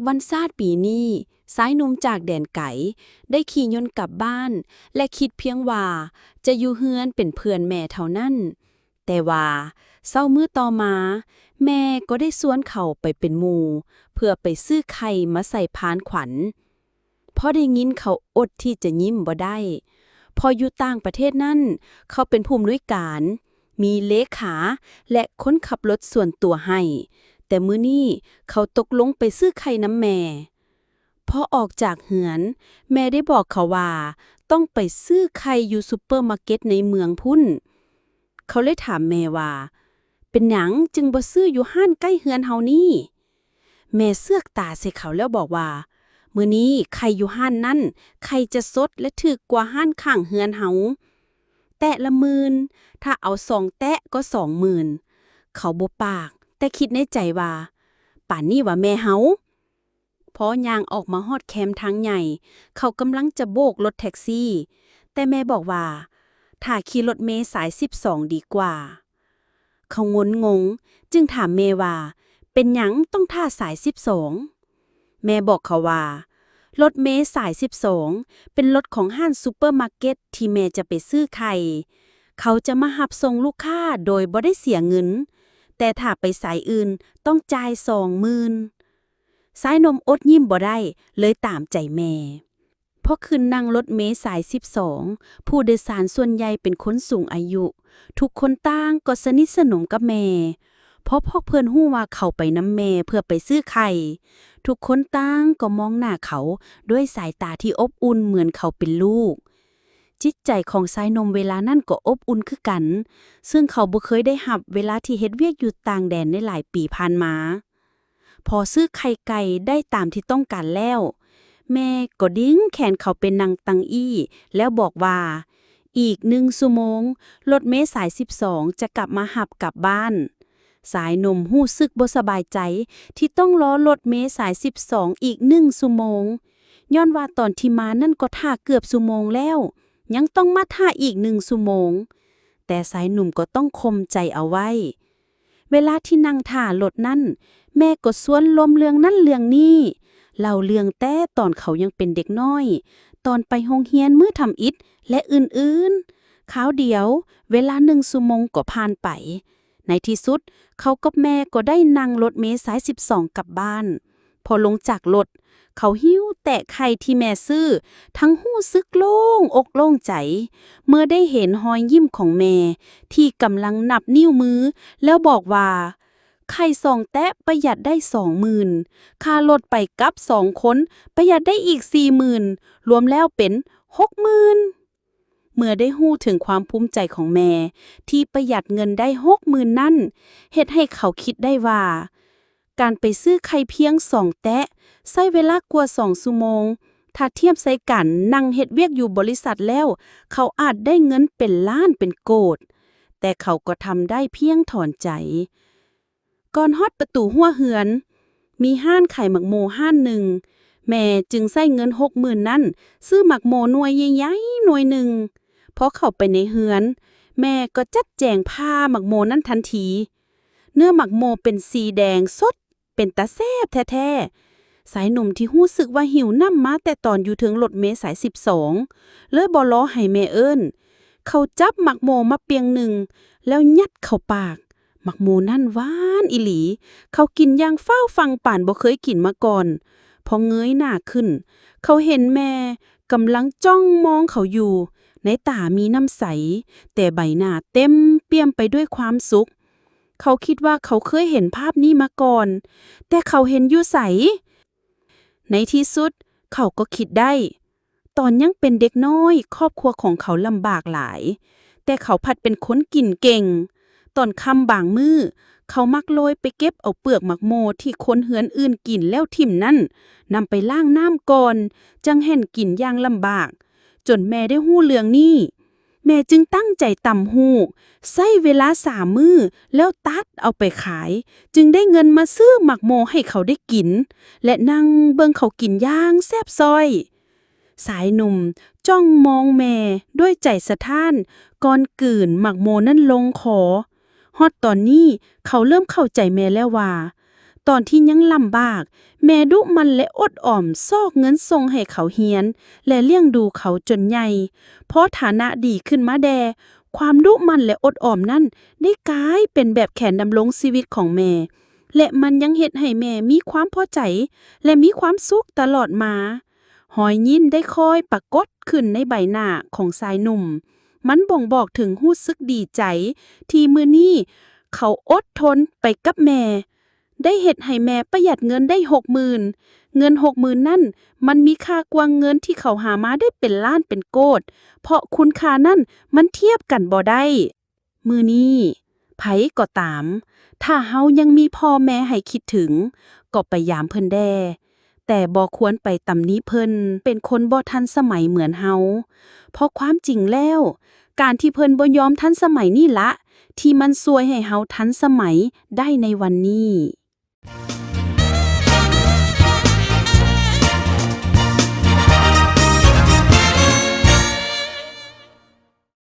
ວັນຊາດປີນີ້, ຊາຍໜຸ່ມຈາກແດນໄກໄດ້ຂີ່ຍົນກັບບ້ານ ແລະ ຄິດພຽງວ່າຈະຢູ່ເຮືອນເປັນເພື່ອນແມ່ເທົ່ານັ້ນ. ແຕ່ວ່າເຊົ້າມື້ຕໍ່ມາ, ແມ່ກໍໄດ້ຊວນເຂົາໄປເປັນໝູ່ ເພື່ອໄປຊື້ໄຂ່ມາໃສ່ພານຂວັນ. ພໍໄດ້ຍິນເຂົາອົດທີ່ຈະຍິ້ມບໍ່ໄດ້, ເພາະຢູ່ຕ່າງປະເທດນັ້ນ ເຂົາເປັນຜູ້ອຳນວຍການ, ມີເລຂາ ແລະ ຄົນຂັບລົດສ່ວນຕົວໃຫ້, ແຕ່ມື້ນີ້ເຂົາຕົກລົງໄປຊື້ໄຂ່ນຳແມ່. ພໍອອກຈາກເຮືອນ, ແມ່ໄດ້ບອກເຂົາວ່າຕ້ອງໄປຊື້ໄຂ່ຢູ່ຊຸບເປີມາເກັດໃນເມືອງພຸ້ນ. ເຂົາເລີຍຖາມແມ່ວ່າ, ເປັນຫຍັງຈຶ່ງບໍ່ຊື້ຢູ່ຮ້ານໃກ້ເຮືອນເຮົານີ້? ແມ່ເຊືອກຕາໃສ່ເຂົາແລ້ວບອກວ່າ, ມື້ນີ້ໄຂ່ຢູ່ຮ້ານນັ້ນ, ໄຂ່ຈະສົດ ແລະ ຖືກກວ່າຮ້ານຂ້າງເຮືອນເຮົາ. ແຕະລະໝື່ນ, ຖ້າເອົາສອງແຕະກໍສອງໝື່ນ. ເຂົາບໍ່ປາກ, ແຕ່ຄິດໃນໃຈວ່າ, ປານນີ້ຫວາແມ່ເຮົາ? ພໍຍ່າງອອກມາຮອດແຄມທາງໃຫຍ່, ເຂົາກຳລັງຈະໂບກລົດແທັກຊີ, ແຕ່ແມ່ບອກວ່າ, ຖ້າຂີ່ລົດເມສາຍສິບສອງດີກວ່າ. ເຂົາງົນງົງ, ຈຶ່ງຖາມແມ່ວ່າ, ເປັນຫຍັງຕ້ອງຖ້າສາຍສິບສອງ? ແມ່ບອກເຂົາວ່າ, ລົດເມສາຍສິບສອງ ເປັນລົດຂອງຮ້ານຊຸບເປີມາເກັດທີ່ແມ່ຈະໄປຊື້ໄຂ່. ເຂົາຈະມາຮັບສົ່ງລູກຄ້າໂດຍບໍ່ໄດ້ເສຍເງິນ, ແຕ່ຖ້າໄປສາຍອື່ນຕ້ອງຈ່າຍສອງໝື່ນ. ຊາຍໜຸ່ມອົດຍິ້ມບໍ່ໄດ້, ເລີຍຕາມໃຈແມ່. ພໍຂຶ້ນນັ່ງລົດເມສາຍສິບສອງ, ຜູ້ໂດຍສານສ່ວນໃຫຍ່ເປັນຄົນສູງອາຍຸ, ທຸກຄົນຕ່າງກໍສະໜິດສະໜົມກັບແມ່. ພໍພວກເພິ່ນຮູ້ວ່າເຂົາໄປນຳແມ່ເພື່ອໄປຊື້ໄຂ່, ທຸກຄົນຕ່າງກໍມອງໜ້າເຂົາດ້ວຍສາຍຕາທີ່ອົບອຸ່ນເໝືອນເຂົາເປັນລູກ. ຈິດໃຈຂອງຊາຍໜຸ່ມເວລານັ້ນກໍອົບອຸ່ນຄືກັນ, ເຊິ່ງເຂົາບໍ່ເຄີຍໄດ້ຮັບເວລາທີ່ເຮັດວຽກຢູ່ຕ່າງແດນໃນຫຼາຍປີຜ່ານມາ. ພໍຊື້ໄຂ່ໄກ່ໄດ້ຕາມທີ່ຕ້ອງການແລ້ວ, ແມ່ກໍດຶງແຂນເຂົາໄປນັ່ງຕັ່ງອີ້ ແລ້ວບອກວ່າ, ອີກໜຶ່ງຊົ່ວໂມງ, ລົດເມສາຍສິບສອງຈະກັບມາຮັບກັບບ້ານ. ຊາຍໜຸ່ມຮູ້ສຶກບໍ່ສະບາຍໃຈທີ່ຕ້ອງລໍລົດເມສາຍສິບສອງອີກໜຶ່ງຊົ່ວໂມງ, ຍ້ອນວ່າຕອນທີ່ມານັ້ນກໍຖ້າເກືອບຊົ່ວໂມງແລ້ວ, ຍັງຕ້ອງມາຖ້າອີກໜຶ່ງຊົ່ວໂມງ. ແຕ່ຊາຍໜຸ່ມກໍຕ້ອງຂົ່ມໃຈເອົາໄວ້. ເວລາທີ່ນັ່ງຖ້າລົດນັ້ນ, ແມ່ກໍຊວນລົມເລື່ອງນັ້ນເລື່ອງນີ້, ເລົ່າເລື່ອງແຕ່ຕອນເຂົາຍັງເປັນເດັກນ້ອຍ, ຕອນໄປໂຮງຮຽນມື້ທຳອິດ ແລະ ອື່ນໆ. ຄາວດຽວ, ເວລາໜຶ່ງຊົ່ວໂມງກໍຜ່ານໄປ. ໃນທີ່ສຸດ, ເຂົາກັບແມ່ກໍໄດ້ນັ່ງລົດເມສາຍສິບສອງກັບບ້ານ. ພໍລົງຈາກລົດ, ເຂົາຫິ້ວແຕະໄຂ່ທີ່ແມ່ຊື້, ທັງຮູ້ສຶກໂລ່ງອົກໂລ່ງໃຈ ເມື່ອໄດ້ເຫັນຮອຍຍິ້ມຂອງແມ່ທີ່ກຳລັງນັບນິ້ວມື ແລ້ວບອກວ່າ, ໄຂ່ສອງແຕະປະຢັດໄດ້ສອງໝື່ນ, ຄ່າລົດໄປກັບສອງຄົນປະຢັດໄດ້ອີກສີ່ໝື່ນ, ລວມແລ້ວເປັນຫົກໝື່ນ. ເມື່ອໄດ້ຮູ້ເຖິງຄວາມພູມໃຈຂອງແມ່ທີ່ປະຢັດເງິນໄດ້ຫົກໝື່ນນັ້ນ, ເຮັດໃຫ້ເຂົາຄິດໄດ້ວ່າ ການໄປຊື້ໄຂ່ພຽງສອງແຕະ ໃຊ້ເວລາກວ່າສອງຊົ່ວໂມງ, ຖ້າທຽບໃສ່ການນັ່ງເຮັດວຽກຢູ່ບໍລິສັດແລ້ວ, ເຂົາອາດໄດ້ເງິນເປັນລ້ານເປັນໂກດ, ແຕ່ເຂົາກໍທຳໄດ້ພຽງຖອນໃຈ. ກ່ອນຮອດປະຕູຮົ້ວເຮືອນ, ມີຮ້ານຂາຍໝາກໂມຮ້ານໜຶ່ງ, ແມ່ຈຶ່ງໃຊ້ເງິນຫົກໝື່ນນັ້ນຊື້ໝາກໂມໜ່ວຍໃຫຍ່ໆໜ່ວຍໜຶ່ງ. ພໍເຂົ້າໄປໃນເຮືອນ, ແມ່ກໍຈັດແຈງຜ່າໝາກໂມນັ້ນທັນທີ. ເນື້ອໝາກໂມເປັນສີແດງສົດ, ເປັນຕາແຊບແທ້ໆ. ຊາຍໜຸ່ມທີ່ຮູ້ສຶກວ່າຫິວນ້ຳມາແຕ່ຕອນຢູ່ເທິງລົດເມສາຍສິບສອງ ເລີຍບໍ່ລໍໃຫ້ແມ່ເອີ້ນ. ເຂົາຈັບໝາກໂມມາປ່ຽງໜຶ່ງ ແລ້ວຍັດເຂົ້າປາກ. ໝາກໂມນັ້ນຫວານອີ່ຫຼີ. ເຂົາກິນຢ່າງຟ້າວຟັ່ງປານບໍ່ເຄີຍກິນມາກ່ອນ. ພໍເງີຍໜ້າຂຶ້ນ, ເຂົາເຫັນແມ່ກຳລັງຈ້ອງມອງເຂົາຢູ່. ໃນຕາມີນ້ຳໃສ, ແຕ່ໃບໜ້າເຕັມປ່ຽມໄປດ້ວຍຄວາມສຸກ. ເຂົາຄິດວ່າເຂົາເຄີຍເຫັນພາບນີ້ມາກ່ອນ, ແຕ່ເຂົາເຫັນຢູ່ໃສ? ໃນທີ່ສຸດເຂົາກໍຄິດໄດ້. ຕອນຍັງເປັນເດັກນ້ອຍ, ຄອບຄົວຂອງເຂົາລຳບາກຫຼາຍ, ແຕ່ເຂົາພັດເປັນຄົນກິນເກັ່ງ. ຕອນຄ່ຳບາງມື້, ເຂົາມັກໂລຍໄປເກັບເອົາເປືອກໝາກໂມທີ່ຄົນເຮືອນອື່ນກິນແລ້ວຖິ້ມນັ້ນ, ນຳໄປລ້າງນ້ຳກ່ອນ, ຈັ່ງແຫ່ນກິນຢ່າງລຳບາກ. ຈົນແມ່ໄດ້ຮູ້ເລື່ອງນີ້, ແມ່ຈຶ່ງຕັ້ງໃຈຕຳຫູກ, ໃຊ້ເວລາສາມມື້, ແລ້ວຕັດເອົາໄປຂາຍ, ຈຶ່ງໄດ້ເງິນມາຊື້ໝາກໂມໃຫ້ເຂົາໄດ້ກິນ ແລະ ນັ່ງເບິ່ງເຂົາກິນຢ່າງແຊບຊ້ອຍ. ຊາຍໜຸ່ມຈ້ອງມອງແມ່ດ້ວຍໃຈສະທ້ານ ກ່ອນກືນໝາກໂມນັ້ນລົງຄໍ. ຮອດຕອນນີ້ເຂົາເລີ່ມເຂົ້າໃຈແມ່ແລ້ວວ່າ, ໂຕ ຕອນທີ່ຍັງລຳບາກ, ແມ່ດຸໝັ່ນ ແລະ ອົດອອມຊອກເງິນສົ່ງໃຫ້ເຂົາຮຽນ ແລະ ລ້ຽງດູເຂົາຈົນໃຫຍ່. ພໍຖານະດີຂຶ້ນມາແດ່, ຄວາມດຸໝັ່ນ ແລະ ອົດອອມນັ້ນ ໄດ້ກາຍເປັນແບບແຜນດຳລົງຊີວິດຂອງແມ່ ແລະ ມັນຍັງເຮັດໃຫ້ແມ່ມີຄວາມພໍໃຈ ແລະ ມີຄວາມສຸກຕະຫຼອດມາ. ຮອຍຍິ້ມໄດ້ຄ່ອຍປາກົດຂຶ້ນໃນໃບໜ້າຂອງຊາຍໜຸ່ມ. ມັນບົ່ງບອກເຖິງຮູ້ສຶກດີໃຈທີ່ມື້ນີ້ເຂົາອົດທົນໄປກັບແມ່, ໄດ້ເຮັດໃຫ້ແມ່ປະຢັດເງິນໄດ້ຫົກໝື່ນ. ເງິນຫົກໝື່ນນັ້ນ ມັນມີຄ່າກວ່າເງິນທີ່ເຂົາຫາມາໄດ້ເປັນລ້ານເປັນໂກດ, ເພາະຄຸນຄ່ານັ້ນມັນທຽບກັນບໍ່ໄດ້. ມື້ນີ້ ໃຜກໍຕາມ, ຖ້າເຮົາຍັງມີພໍ່ແມ່ໃຫ້ຄິດເຖິງ, ກໍໄປຢາມເພິ່ນແດ່, ແຕ່ບໍ່ຄວນໄປຕຳໜິເພິ່ນເປັນຄົນບໍ່ທັນສະໄໝເໝືອນເຮົາ, ເພາະຄວາມຈິງແລ້ວ, ການທີ່ເພິ່ນບໍ່ຍອມທັນສະໄໝນີ້ລະ ທີ່ມັນຊ່ວຍໃຫ້ເຮົາທັນສະໄໝໄດ້ໃນວັນນີ້.